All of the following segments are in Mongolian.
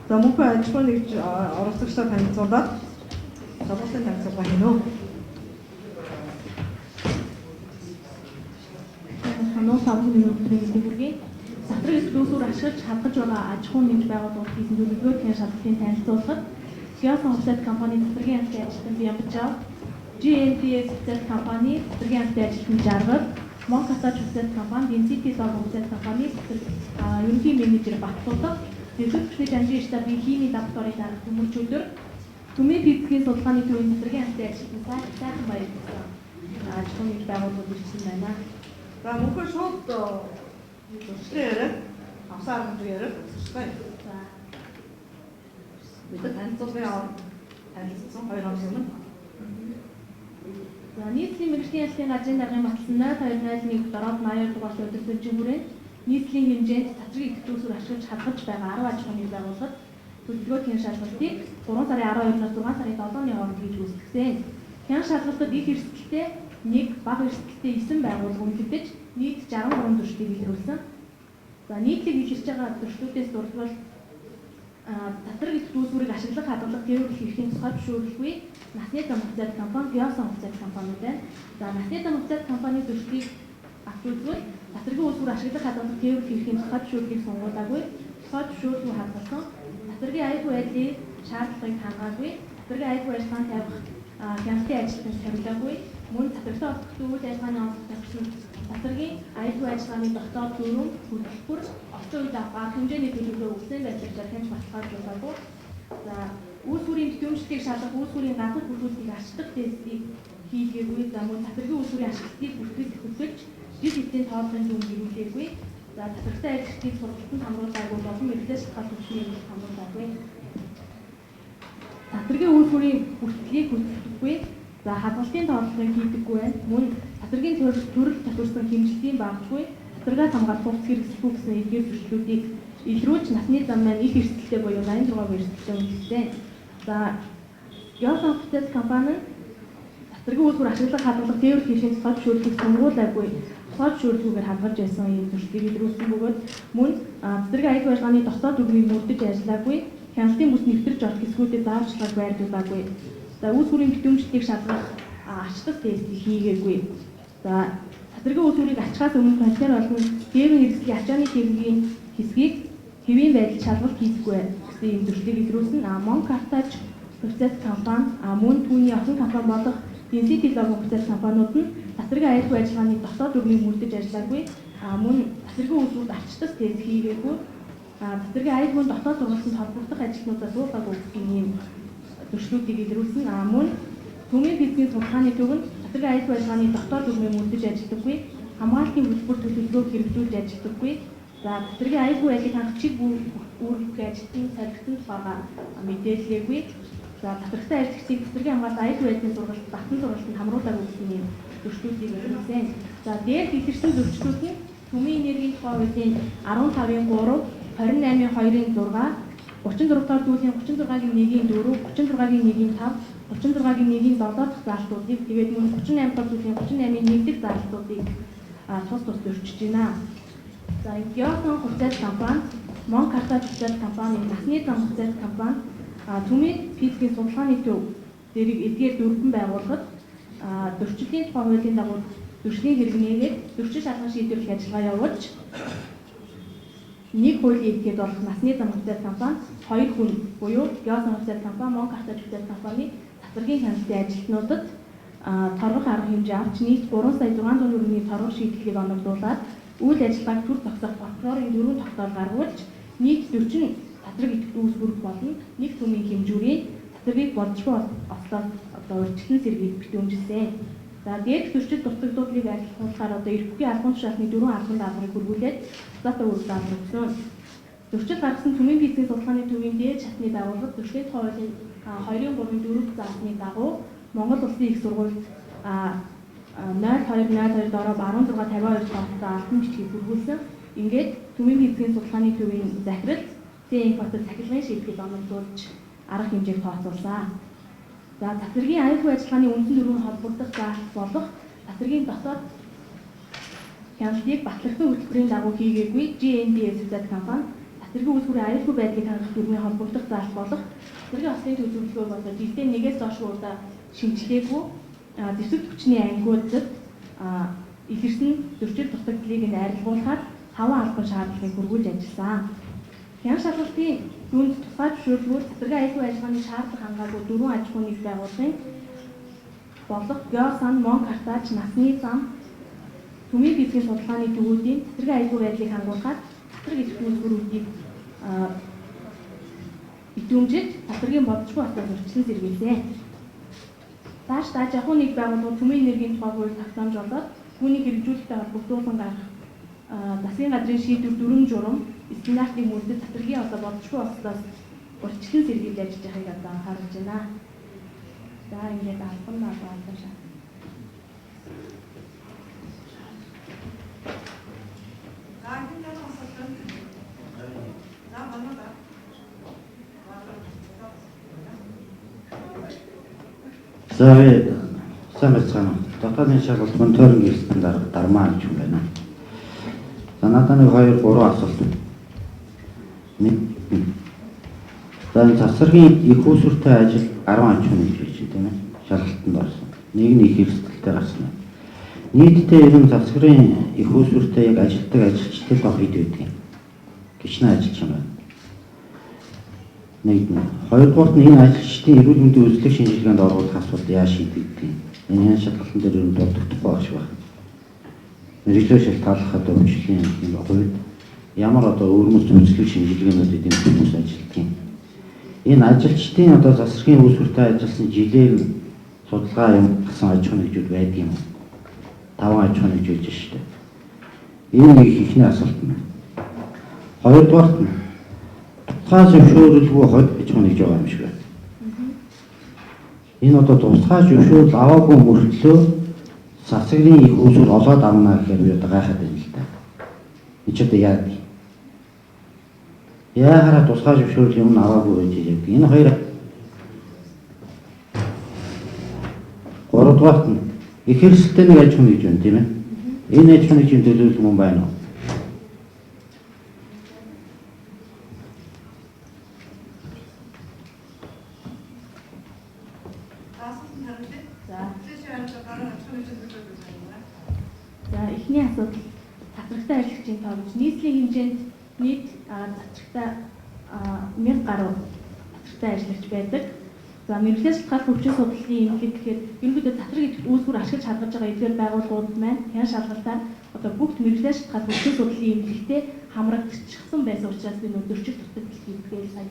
За мөнхөө аж ахуйн нэгж оролцогчдоо танилцуулаад шалгалтын танилцуулга хийнэ. Хануу савны өнөөдрийн мэндийг хүргэе. Затраг эсдүүсүр ашиглаж хадгаж байгаа аж ахуйн нэгж байгууллагууд хийсэн төлөвлөгөөний шалгалтын танилцуулахад Геосон офсет компани цэцэргийн хамтын ажилтан Бямбжав, GNTS офсет компани цэцэргийн хамтын ажилтан Жаргал, Монкатаж офсет компани, NCT Log офсет компани ерөнхий менежер Батсуудах, Дэлгэр хүчний жанжин штабын химийн лабораторийн дарга Төмөрч өдөр, Түмэн физикийн судалгааны төвийн цэцэргийн хамтын ажилтан Сайхан Баяр гэсэн аж ахуйн нэгж байгууллагууд ирсэн байна. За мөнхөө шууд зөрчлийн яриаг авсан арга хэмжээ яриаг өсөрчлээ. За. Бид танилцуулгын танилцсан 2 хоног өмнө. За нийслэлийн мэргэжлийн ялалтын газрын даргын баталсан 0201 дороод 82 дугаар өдөр хүрээнд нийслэлийн хэмжээнд цацраг идэвхтэй үүсвэр ашиглаж хадгалж байгаа 10 аж ахуйн байгууллагад төлөвлөгөө шалгалтыг 3 сарын 12-наас 6 сарын 7-ны хооронд хийж гүйцэтгсэн. Хян шалгалтад их эрсдэлтэй 1, бага эрсдэлтэй 9 байгууллага үнэлэгдэж нийт 63 зөрчлийг илрүүлсэн. За нийтлэг илэрч байгаа зөрчлүүдээс дурдвал татраг идэвхтэй үүсвэрийг ашиглах хадгалах тээвэрлэх эрхийн тусгай зөвшөөрлгүй насны зам хувьцаат компани, Геосон хувьцаат компаниуд байна. За насны зам хувьцаат компани зөрчлийг авч үзвэл татрагийн үүсвэр ашиглах хадгалах тээвэрлэх эрхийн тусгай зөвшөөрлийг сонгуулаагүй, тусгай зөвшөөрлгүй хадгалсан, татрагийн аюулгүй байдлын шаардлагыг хангаагүй, татрагийн аюулгүй ажиллагаанд тавих хяналтын ажилтныг сорилоогүй, мөн татвартай холбогдсон үйл ажиллагааны онцлог тавьсан татрагийн аюулгүй ажиллагааны дотоод дүрэм, хөтөлбөр, орчин үед авах арга хэмжээний төлөвлөгөө үсэн байдлаар хянж баталгаажуулаагүй. За үүсвэрийн тэтгэмжлэлийг шалгах, үүсвэрийн гаднах бүртгүүлтийг ашиглах тестийг хийгээгүй. За мөн татрагийн үүсвэрийн ашиглалтыг бүртгэл хөтөлж, жил хэдийн тооллогын дүн гэрүүлээгүй. За татвартай ажилчдыг сургалтанд хамруулаагүй болон мэргэжлийн шалгалт түвшнийг хамруулаагүй. Татрагийн үүсвэрийн бүртгэлийг хөтөлдөггүй. За хадгалтын тооллогыг хийдэггүй байна. Мөн татрагийн төрөл тохирсон хэмжилтийн баггүй, татрагаас хамгаалах хувцас хэрэгсэлгүй гэсэн эдгээр зөрчлүүдийг илрүүлж насны зам маань их эрсдэлтэй буюу 86% эрсдэлтэй үнэлсэн. За Геосон хувцас компани нь татрагийн үүсвэр ашиглах хадгалах тээвэрлэх эрхийн тусгай зөвшөөрлийг сонгуулаагүй, тусгай зөвшөөрлгүйгээр хадгалж байсан ийм зөрчлийг илрүүлсэн бөгөөд мөн цэцэргийн аюулгүй ажиллагааны дотоод дүрмийг мөрдөж ажиллаагүй, хяналтын бүс нэвтэрч орох хэсгүүдэд зааварчилгааг байрлуулаагүй. За үүсвэрийн битүүмжлэлийг шалгах ачлах тестийг хийгээгүй. За цацрагийн үүсвэрийг ачхаас өмнө контейнер болон дээвэн хэрэгслийн ачааны техникийн хэсгийг хэвийн байдалд шалгалт хийдэггүй гэсэн ийм зөрчлийг илрүүлсэн. Монкартаж процесс компани, мөн түүний охин компани болох Density Log процесс компаниуд нь цацрагийн аюулгүй ажиллагааны дотоод дүрмийг мөрдөж ажиллаагүй. Мөн цацрагийн үүсвэрт арчдах тест хийгээгүй. Цацрагийн аюулгүй дотоод сургалтанд холбогдох ажилтнуудаас суулгаагүй гэсэн ийм зөрчлүүдийг илрүүлсэн. Мөн Түмэн физикийн судалгааны төв нь цацрагийн аюулгүй ажиллагааны дотоод дүрмийг мөрдөж ажилладаггүй, хамгаалтын хөтөлбөр төлөвлөгөөг хэрэгжүүлж ажилладаггүй. За цацрагийн аюулгүй байдлыг хангах чиг үүрэг ажилтны солигдсон тухайга мэдээлээгүй. За цацрагтай ажиллагчдыг цацрагийн хамгаалалт аюулгүй байдлын сургалт, батсан сургалтанд хамруулаагүй гэсэн ийм зөрчлүүдийг илрүүлсэн. За дээрх илэрсэн зөрчлүүд нь Түмэн энергийн тухай хуулийн 15-ын 3, 28-ын 2-ын 6, 36 дугаар зүйлийн 36-гийн 1-ийн 4, 36-гийн 1-ийн 5, 36-гийн 1-ийн 7 дахь заалтуудыг, тэгээд мөн 38 дугаар зүйлийн 38-ын 1 дахь заалтуудыг тус тус зөрчиж байна. За Геосон хувьцаат компани, Монкартаж хувьцаат компани, Насны зам хувьцаат компани, Түмэн физикийн судалгааны төв зэрэг эдгээр дөрвөн байгууллагад зөрчлийн тухай хуулийн дагуу зөрчлийн хэрэг нээгээд зөрчил шалган шийдвэрлэх ажиллагаа явуулж нэг хуулийн этгээд болох Насны зам хувьцаат компани 2 хүн буюу Геосон хувьцаат компани, Монкартаж хувьцаат компани цацрагийн хяналтын ажилтнуудад торгох арга хэмжээ авч нийт 3 сая 600 төгрөгийн торгох шийтгэлийг оногдуулаад үйл ажиллагааг төр зогсоох прокурорын 4 тогтоол гаргуулж нийт 40 цацраг идэвхтэй үүсвэр болон нэг түмийн хэмжүүрийн цацрагийг болзошгүй ослоос одоо урьдчилан сэргийлэх битүүмжилсэн. За дээрх зөрчил дутагдуулыг арилгахаар одоо эрхүүгийн албан тушаалтны 4 албан даалгаврыг хүргүүлээд цацаатай үүрэг даалгавар өгсөн. Зөрчил гаргасан Түмэн физикийн судалгааны төвийн дээд шатны байгууллагад зөрчлийн тухай хуулийн 2-ын 3-ын 4 заалтны дагуу Монгол Улсын их сургуульд 0202 дороо 1652 тоогдсон албан бичгийг бүргүүлсэн. Ингээд Түмэн физикийн судалгааны төвийн захирал Ц-Инфотод сахилгын шийтгэл оногдуулж арга хэмжээг тооцоолсан. За цацрагийн аюулгүй ажиллагааны үндсэн дөрвөн холбогдох заалт болох цацрагийн дотоод хяналтыг батлагдсан хөтөлбөрийн дагуу хийгээгүй GNDS хувьцаат компани цацргийн үйлдвэрийн аюулгүй байдлыг хангах дүрмийн холбогдох заалт болох цацргийн ослын төв зөвлөгөө болоо жилдээ нэгээс доош удаа шинжилээгүй зэвсэг хүчний ангиудад илэрсэн зөрчил дутагдлыг нь арилгуулахаар 5 албан шаардлагыг хүргүүлж ажилласан. Хян шалгалтын дүнд тусгай зөвшөөрлгөөр цацргийн аюулгүй ажиллагааны шаардлага хангаагүй 4 аж ахуйн нэг байгууллагын болох Геосан, Мон Картаж, Насны зам, Түмийн бизнесийн судалгааны төвүүдийн цацргийн аюулгүй байдлыг хангуулахаар цацраг эрх үйлдвэрүүдийг идэвхжиж цацргийн бодолчгүй ослоос урьдчилан сэргийлсэн. Цааш аж ахуйн нэг байгууллага түмэн энергийн тухай хууль тогтоомж болоод түүнийг хэрэгжүүлэхтэй холбогдуулан гарах засгийн газрын шийдвэр дүрэм журам стандартыг мөрдөж цацргийн одоо бодолчгүй ослоос урьдчилан сэргийлж ажиллаж байгааг одоо анхааруулж байна. За ингээд албан одоо албан шат. За хэн тань асуулт байна? За манай да. За би сайн байцгаана уу. Дотоодын шалгалт мониторинг эрсдэн дарга Дармаа гэж юм байна. За надад нэг 2 3 асуулт. Нэг за энэ цацргийн их усүртэй ажил 10 аж ахуйн нэгж байж тийм ээ. Шалгалтанд орсон. Нэг нь их эрсдэлтэй гарсан. Нийтдээ ер нь цацргийн их усүртэй яг ажилтдаг ажилчдын тоо хэд байдаг юм? Гişнэ ажилч юм байна. Нэгд нь. Хоёрдугаарт нь энэ ажилчдын эрүүл мэндийн үзлэг шинжилгээнд оруулах асуудал яаж шийдэгдэх юм? Энэ хян шалгалтын дээр ер нь дурддахгүй байх шиг байна. Мэргэжлээр шалтгааллах одоо хөгжлийн энэ хувьд ямар одоо өвөрмөц үзлэг шинжилгээнүүдэд энэ хүмүүс ажилладаг юм? Энэ ажилчдын одоо засгийн үүсвэртэй ажилласан жилээр судалгаа юм гасан аж ахуйн нэгжүүд байдаг юм уу? 5 аж ахуйн нэгж байж шүү дээ. Энэ нэг их ихний асуулт нь. Хоёрдугаарт нь тусгай зөвшөөрөлгүй хонь аж ахуйн нэгж байгаа юм шиг байна. Энэ одоо тусгай зөвшөөрөл аваагүй мөртлөө цацрагын их үүсвэр олоод авна гэхээр би одоо гайхаад байна л да. Энэ ч одоо яадаг юм? Яахаараа тусгай зөвшөөрөл юм аваагүй байж явдаг. Энэ хоёр. Гуравдугаарт нь их эрсдэлтэй нэг аж ахуйн нэгж байна тийм ээ. Энэ аж ахуйн нэгжийн төлөөлөл мөн байна уу? За асуултанд хариулъя. За Тийш хариулах дараа аж ахуйн нэгжийн төлөөлөл байна. За эхний асуудал цацрагтай ажиллагчийн тоо гэж нийслэлийн хэмжээнд нийт цацрагтай 1000 гаруй цацрагтай ажиллагч байдаг. За мэргэжлийн шалтгаалт хүчин судлалын эмнэлэг гэхээр ерөнхийдөө цацраг идэвхт үүсвэр ашиглаж хадгалж байгаа эдгээр байгууллагууд маань хян шалгалтаар одоо бүгд мэргэжлийн шалтгаалт хүчин судлалын эмнэлэгтээ хамрагдчихсан байсан учраас би нөө зөрчил дутагдал хийдгээл сая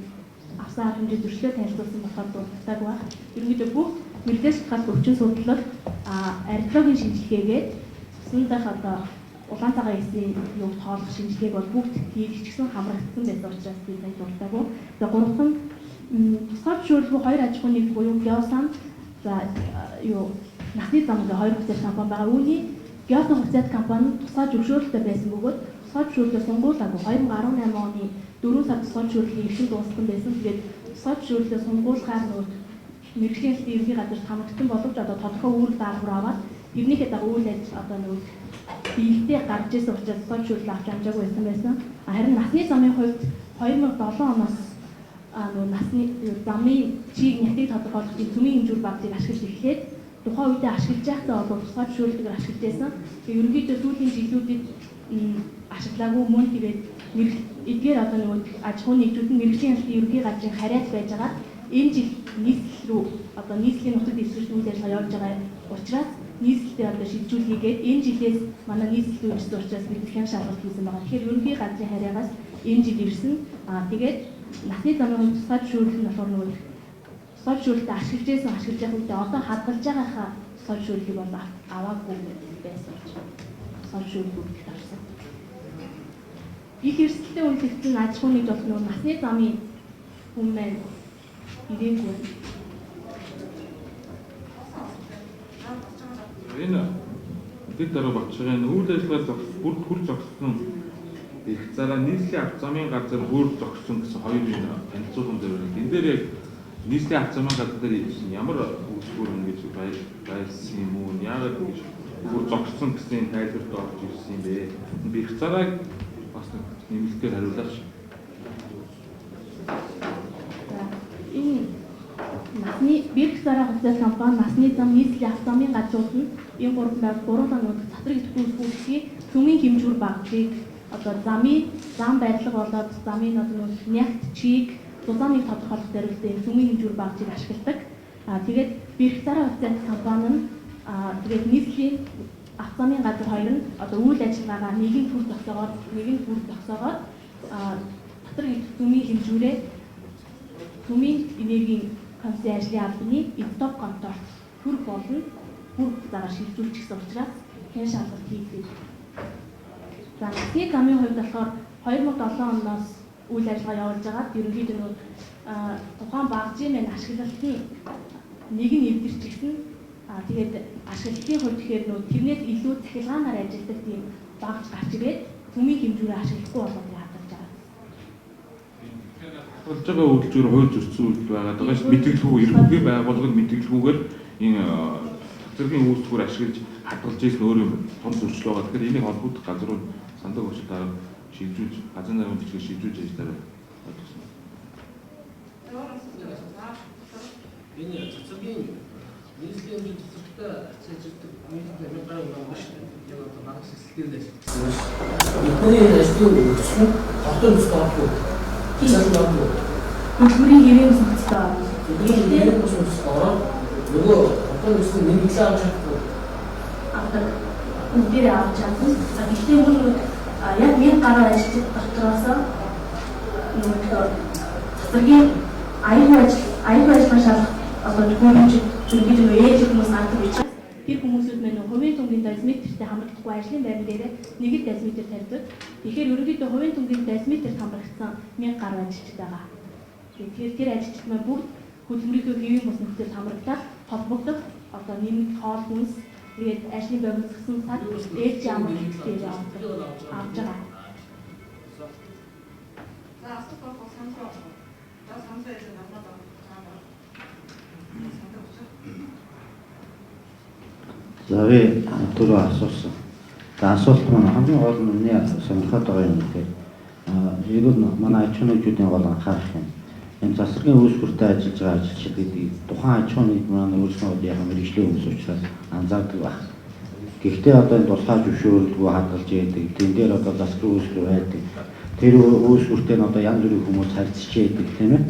авсан арга хэмжээ зөрчлөө танилцуулсан болохоор дурддаг байх. Ерөнхийдөө бүх мэргэжлийн шалтгаалт хүчин судлал археологийн шинжилгээгээд цусан дахь одоо улаан цагаан эсийн юг тоолох шинжилгээг бол бүгд хийлгэчихсэн хамрагдсан байсан учраас би сая дуртаагүй. За гурав дахь нь тусгай зөвшөөрлгүй хоёр аж ахуйн нэг буюу Геосан за юу насны зам гэх хоёр хувьцаат компани байгаа. Үүний Геосан хувьцаат компани нь тусгай зөвшөөрлөлтэй байсан бөгөөд тусгай зөвшөөрлөө сунгуулаагүй. 2018 оны 4 сар тусгай зөвшөөрлийн эрхэм дууссан байсан. Тэгээд тусгай зөвшөөрлөө сунгуулахаар нөө мэргэжлийн хэлтийн ерөнхий газарт хамрагдсан боловч одоо тодорхой үүрэг даалгавар аваад тэрнийхээ дагуу үйл ажил одоо нөгөө биелэлтэй гарч ирсэн учраас тусгай зөвшөөрлөө авч амжаагүй байсан байсан. Харин насны замын хувьд 2007 оноос нөгөө насны замын чиг нятыг тодорхойлох тийм цөмийн хэмжүүр багцыг ашиглаж эхлээд тухайн үедээ ашиглаж байхдаа бол тусгай зөвшөөрлөөр ашиглаж байсан. Тэгээ ерөнхийдөө сүүлийн жилүүдэд ашиглаагүй мөн тэгээд эдгээр одоо нөгөө аж ахуйн нэгжүүд нь мэргэжлийн хяналтын ерөнхий газрын хариац байжгаад энэ жил нийслэл рүү одоо нийслэлийн нутаг дэвсгэрт үйл ажиллагаа явуулж байгаа учраас нийслэлтэй одоо шилжүүл хийгээд энэ жилээс манай нийслэл үйлчлсэн учраас бид хян шалгалт хийсэн байгаа. Тэгэхээр ерөнхий газрын харьяагаас энэ жил ирсэн. Тэгээд насны замын тусгай зөвшөөрлөл нь болохоор нөгөө тусгай зөвшөөрлөлтөд ашиглаж байсан ашиглаж явах үедээ одоо хадгалж байгаахаа тусгай зөвшөөрлийг бол аваагүй байсан учраас тусгай зөвшөөрлөг гэдэгт орсон. Их эрсдэлтэй үнэлэгдсэн аж ахуйн нэгж болох нөгөө насны замын хүн маань ирээгүй. Энэ дэг даруй Батчгийн үйл ажиллагаа бүр түр зогссон их зараа нийслэлийн авто замын газар бүр зогссон гэсэн хоёр юм танилцуулган дээр байна. Энэ дээр яг нийслэлийн авто замын газар дээр ямар үйлчлүүр ингэж байсан юм уу? Яагаад ингэж бүр зогссон гэсэн тайлбарт орж ирсэн юм бэ? Би их зарааг бас нэг нэмэлтээр хариулаач. Насны Бэрх Зараа хувьцаат компани насны зам нийслэлийн автозамын газрууд нь энэ гурван нууц цацраг идэвхтэй үүсгэхийн цөмийн хэмжүүр багжийг одоо замын зам барилга болоод замын одоо нягт чиг зузааныг тодорхойлох зорилготой энэ цөмийн хэмжүүр багжийг ашигладаг. Тэгээд Бэрх Зараа хувьцаат компани нь тэгээд нийслэлийн автозамын газар хоёр нь одоо үйл ажиллагаагаа нэг нь төр зогсоогоод нэг нь бүр зогсоогоод цацраг идэвхтэй цөмийн хэмжүүрээ цөмийн энергийн комиссийн ажлын албаны стоп конторт төр болон бүр хугацаагаар шилжүүлчихсэн учраас хэн шалгалт хийдэг. За насны замын хувьд болохоор 2007 оноос үйл ажиллагаа явуулж байгаад ерөнхийдөө нөө тухайн багжийн маань ашиглалт нь нэг нь эвдэрчихсэн. Тэгээд ашиглалтын хувьд гэхээр нөө тэрнээс илүү цахилгаанаар ажилладаг тийм багж гарч ирээд цөмийн хэмжүүрээ ашиглахгүй болоод хадгалж байгаа. Хадгалж байгаа үйлдвэр хууль зөрчсөн үйлдэл байгаа даа ш. Мэдгэлгүй эрхүүгийн байгууллага нь мэдгэлгүйгээр энэ цацрагийн үүсвэр ашиглаж хадгалж ийсэн өөр юм том зөрчил байгаа. Тэгэхээр энийг холбогдох газрууд сандаг очил дараа шийдвүүж газрын даргын бичгээр шийдвүүж ажиллаарай ойлгосон. Энэ цацрагийн нийслэлийн хэмжээнд цацрагтай ажилладаг нийслэлийн 1000 гаруй хүн байна шүү дээ. Яг одоо маркс эсэлтээр ажилласан байна шүү дээ. Эдний энэ ажлын өргөцөл нь хотын төсөлд ордгоо. Цацраг ордгоо. Хөдөлмөрийн хэвийн ус нөхцөлд орно. Хөдөлмөрийн хэвийн ус нөхцөлд ороод нөгөө хотын төслийн нэмэгдлээ авч чадахгүй. Авдаг. Бүгдээрээ авч чадна. Гэхдээ мөн яг 1000 гаруй ажилчид дотроос нөгөө цацрагийн аюулгүй ажиллагаа шалгах одоо төхөөрөмжид ерөнхийдөө ээж хүмүүс гардаг учраас тэр хүмүүсүүд мань хувийн түнгийн дозиметртэй хамрагдахгүй ажлын байран дээрээ нэг л дозиметр тавьдаг. Тэгэхээр ерөнхийдөө хувийн түнгийн дозиметрт хамрагдсан 1000 гаруй ажилчид байгаа. Тэгэхээр тэр ажилчид маань бүгд хөдөлмөрийнхөө хэвийн бус нөхцөлд хамрагдаад холбогдох одоо нэмэгд хоол хүнс тэгээд ажлын богиносгосон цаг ээж амралтыг авч байгаа. За асуулт бол санал руу. За санал ярьсан намайг За би түрүү асуусан. За асуулт маань хамгийн гол нь миний сонирхоод байгаа юм гэхээр эрүүл манай аж ахуйн нэгжүүдийн гол анхаарах юм. Энэ засгийн үүсвэртэй ажиллаж байгаа ажилчид гэдгийг тухайн аж ахуйн нэгж маань өөрсдөө яг мэргэжлийн хүмүүс учраас анзаардаг байх. Гэхдээ одоо энэ тусгай зөвшөөрлгүй хадгалж яадаг. Тэн дээр одоо засгийн үүсвэр байдаг. Тэр үүсвэртэй нь одоо янз бүрийн хүмүүс харьцаж яадаг тийм ээ.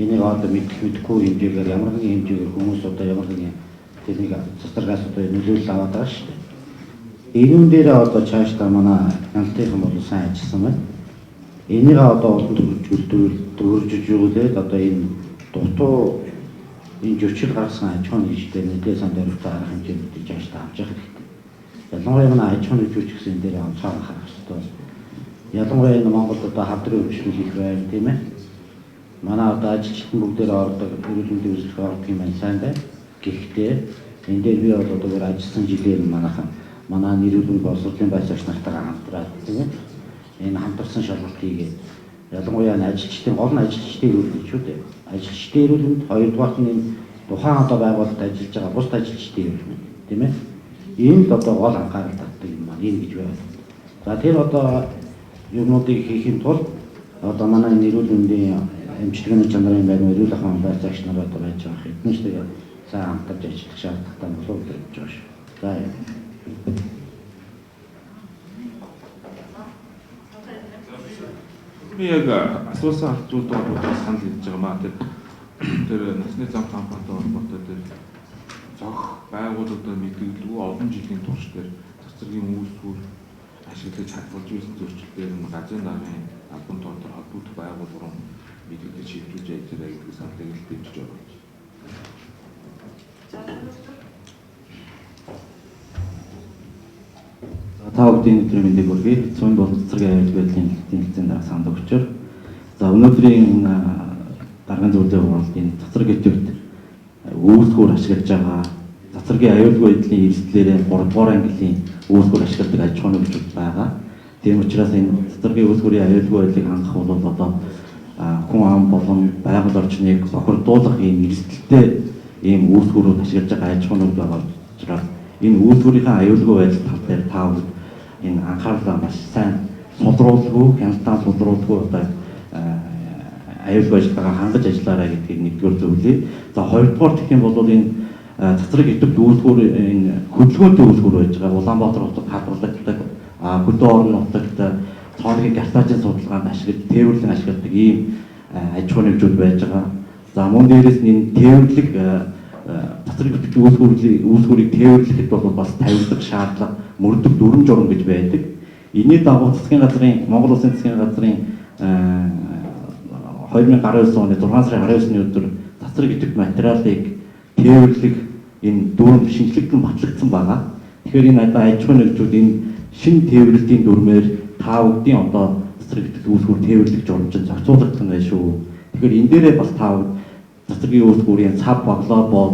Энийг одоо мэдэх мэдэхгүй хэмжээгээр ямар нэгэн хэмжээгээр хүмүүс одоо ямар нэгэн тэрнийг цацрагаас одоо нөлөөлөл аваад байгаа шүү дээ. Энүүн дээрээ одоо цаашдаа манай хяналтынхан бол сайн ажилласан байна. Энийг одоо олон төгрөжүүлээд одоо энэ дутуу энэ зөрчил гаргасан аж ахуйн нэгжтэй нэлээд сан дөрвтэй арга хэмжээнүүдийг цаашдаа авч явах хэрэгтэй. Ялангуяа манай аж ахуйн нэгжүүд ч гэсэн энэ дээр онцгой анхаарах хэрэгтэй. Ялангуяа энэ Монголд одоо хавдрын хөгжил их байна тийм ээ. Манай одоо ажилчид бүгдээр ордог, эрүүл мэндийн үйлчлэг ордог юм байна сайн байна. Гэхдээ энэ дээр би бол одоо өөр ажилласан жилээр манайхан манай эрүүл мэндийн боловсролын байцаагч нартайгаа хамтраад тийм ээ. Энэ хамтарсан шалгалт хийгээд ялангуяа ажилчдын гол нь ажилчдын эрүүл мэнд шүү дээ. Ажилчдын эрүүл мэнд, хоёрдугаарт нь энэ тухайн одоо байгууллагад ажиллаж байгаа бусад ажилчдын эрүүл мэнд тийм ээ. Энд одоо гол анхаарал татдаг юм маань энэ гэж байна. За тэр одоо юмнуудыг хийхин тулд одоо манай энэ эрүүл мэндийн эмчилгээний чанарын байна, эрүүл ахуйн байцаагч нар одоо байж байгаа хэдэн ч тэгээ сайн хамтарч ажиллах шаардлагатай болов уу гэж байгаа шүү. За. Би яг асуусан асуултууд бол санал хэлж байгаа маа. Тэр насны зам компанитай холбоотой тэр зохих байгууллагуудад мэдгэлгүй олон жилийн турш тэр цацрагийн үүсвэр ашиглаж хадгалж байсан зөрчил дээр нь газрын даргын албан тоотой холбогдох байгууллага руу мэдгэлж шийдвэрлэж ажиллаарай гэдэг саналыг л дэмжиж оруулж. Та бүдийн өдрийн мэндийг хүргэе. Цөмийн болон цэцэргийн аюулгүй байдлын хэлтцийн дарга санал өгчөр. За өнөөдрийн энэ даргын зөвлөлийн хуралдын цацраг идэвхт үүсгүүр ашиглаж байгаа цацрагийн аюулгүй байдлын эрсдлээрээ 3 дугаар ангиллын үүсгүүр ашигладаг аж ахуйн нэгжүүд байгаа. Тийм учраас энэ цацрагийн үүсгүүрийн аюулгүй байдлыг хангах бол одоо хүн ам болон байгаль орчныг бохирдуулах ийм эрсдэлтэй ийм үүсгүүрүүд ашиглаж байгаа аж ахуйн нэгж байгаа учраас энэ үүсгүүрийнхээ аюулгүй байдал тал дээр та бүд энэ анхаарлаа маш сайн сулруулгүй, хяналтаа сулруулгүй одоо аюулгүй ажиллагаа хангаж ажиллаарай гэдгийг нэгдүгээр зөвлөе. За хоёрдугаар гэх юм бол энэ цацраг идэвхт үйлдвэр энэ хөдөлгөөнтэй үйлдвэр байж байгаа. Улаанбаатар хотод хадгалагддаг, хөдөө орон нутагт цооногийн гартаажийн судалгаанд ашиглаж, тээвэрлэн ашигладаг ийм аж ахуйн нэгжүүд байж байгаа. За мөн дээрээс нь энэ тээвэрлэг цацраг идэвхт үйлдвэрийг тээвэрлэхэд бол бас тавигдах шаардлага мөрдөх дүрэм журам гэж байдаг. Энэний дагуу засгийн газрын Монгол Улсын засгийн газрын 2019 оны 6 сарын 19-ны өдөр цацраг идэвхт материалыг тээвэрлэх энэ дүрэм шинжлэгдэн батлагдсан байгаа. Тэгэхээр энэ одоо аж ахуйн нэгжүүд энэ шинэ тээвэрлэлтийн дүрмээр та бүгдийн одоо цацраг идэвхт үйлдвэр тээвэрлэх журамчин зохицуулагдах нь байна шүү. Тэгэхээр энэ дээрээ бас та цацрагийн үйлдвэрийн цав боглоо бол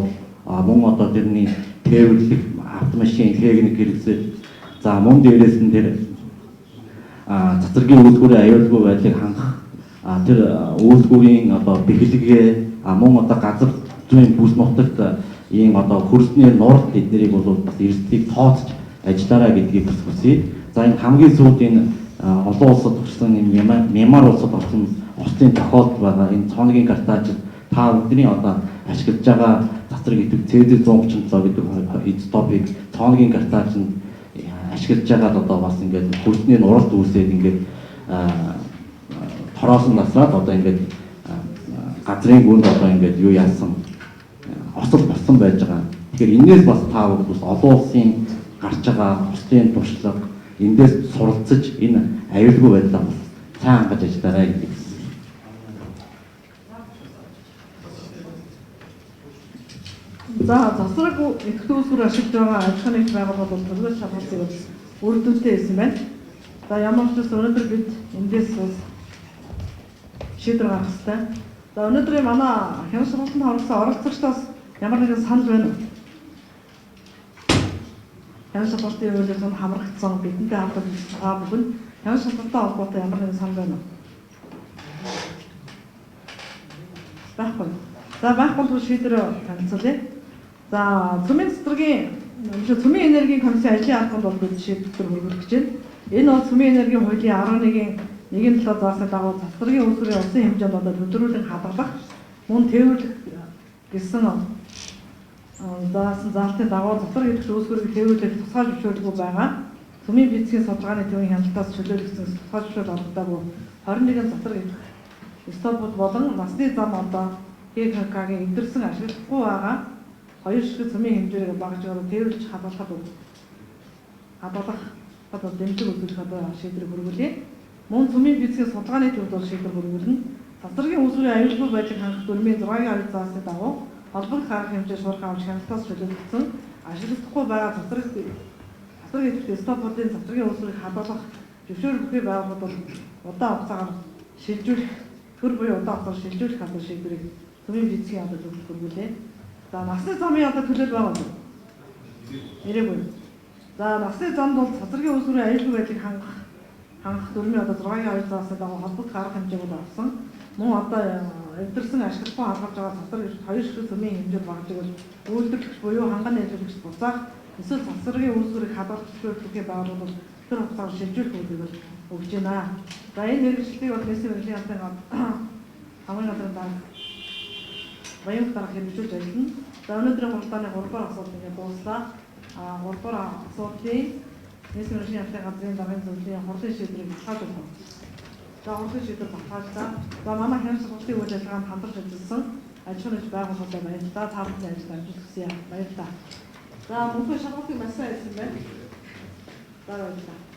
мөн одоо тэрний тээвэрлэх автомашин, техник хэрэгсэл, за мөн дээрээс нь тэр цацрагийн үйлдвэрийн аюулгүй байдлыг хангах тэр үйлдвэрийн одоо бэхлэгээ мөн одоо газар зүйн бүс нутагт ийм одоо хөрсний нурд эднэрийг бол бас эрсдлийг тооцож ажиллаарай гэдгийг бас хүсье. За энэ хамгийн сүүлд энэ олон улсад орсон энэ Мянмар улсад орсон Оросын тохиолдол байгаа. Энэ цооногийн гартаажид та бүдний одоо ашиглаж байгаа цацраг идэвх CZ137 гэдэг изотопыг цооногийн гартаажинд ашиглаж байгаад одоо бас ингээд хөрсний нуралт үүсээд ингээд тороосон насраад одоо ингээд газрын гүнд одоо ингээд юу яасан осол болсон байж байгаа. Тэгэхээр энээс бас та бүгд бас олон улсын гарч байгаа Оросын туршлага эндээс суралцаж энэ аюулгүй байдлаа бас сайн хангаж ажиллаарай гэдэг. За цацраг идэвхтэй үйлдвэр ашиглаж байгаа аж ахуйн нэгж байгууллага бол төлөөлөл шалгалтыг бол үр дүнтэй байсан байна. За ямар ч байсан өнөөдөр бид эндээс бас шийдвэр гаргах хэрэгтэй. За өнөөдрийн манай хянах шалгалтанд оролцсон оролцогчдоос ямар нэгэн санал байна уу? Хянах шалгалтын үйл ажиллагаанд хамрагдсан бидэнтэй хамт байгаа бүхэн хянах шалгалттай холбоотой ямар нэгэн санал байна уу? Байхгүй. За байхгүй бол шийдвэр танилцуулъя. За цөмийн цэцэргийн цөмийн энергийн комиссийн ажлын албанд бол бид шийдвэр хүргэх гэж байна. Энэ бол цөмийн энергийн хуулийн 11-ийн 1-7 заасны дагуу цацрагийн үйлдвэрийн улсын хэмжээнд одоо төлрүүлэн хадгалах мөн тээвэрлэх гэсэн заасан заалтын дагуу цацраг идэвхт үйлдвэрийг тээвэрлэх тусгай зөвшөөрлгүй байгаа. Цөмийн физикийн судалгааны төвийн хяналтаас чөлөөлөгдсөн тусгай зөвшөөрөл олгодоогүй 21 цацраг идэвх стопууд болон насны зам одоо ГКК-гийн эвдэрсэн ашиглахгүй байгаа хоёр шиг цөмийн хэмжээгээр багаж байгаа тээвэрлж хадгалахад хадгалах одоо дэмжлэг үзүүлэх одоо шийдвэр хүргүүлье. Мөн цөмийн физикийн судалгааны төвд бол шийдвэр хүргүүлнэ. Цацрагийн үйлдвэрийн аюулгүй байдлыг хангах дүрмийн 6-ийн 2 заасны дагуу холбогдох арга хэмжээ шуурхай авч хяналтаас чөлөөлөгдсөн ашиглахгүй байгаа цацраг идэвхтэй стопуудын цацрагийн үйлдвэрийг хадгалах зөвшөөрөл бүхий байгууллагууд бол удаан хугацаагаар шилжүүлэх төр буюу удаан хугацаагаар шилжүүлэх одоо шийдвэрийг цөмийн физикийн одоо төвд хүргүүлээ. За насны замын одоо төлөөл байгаа юм. Ирээгүй. За насны замд бол цацрагийн үйлдвэрийн аюулгүй байдлыг хангах дүрмийн одоо 6-ийн 2 заасны дагуу холбогдох арга хэмжээг бол авсан. Мөн одоо эвдэрсэн ашиглахгүй хадгалж байгаа цацраг хоёр шиг цөмийн хэмжээд багжиг бол үйлдвэрлэгч буюу ханган нийлүүлэгч буцаах эсвэл цацрагийн үйлдвэрийг хадгалах зөвшөөрлөхийн байгууллага бол тэр хугацаагаар шилжүүлэх үүдийг бол өгч байна. За энэ мэргэжилтийг бол нийсийн мэргэжлийн хамтын хамгийн газрын дарга Баян дарга хэрэгжүүлж ажиллана. За өнөөдрийн хуралдааны 3 дугаар асуудал ингээд дууслаа. 3 дугаар асуудлын нийсийн мэргэжлийн хамтын газрын даргын зөвлөлийн хурлын шийдвэрийг баталгаажуулах байна. За хурлын шийдвэр баталгаажлаа. За манай хянах шалгалтын үйл ажиллагаанд хамтарч ажилласан аж ахуйн нэгж байгууллагуудад баярлалаа. Та бүхний ажилд амжилт хүсье. Баярлалаа. За мөнхөө шалгалтыг маш сайн ажилласан байна. За баярлалаа.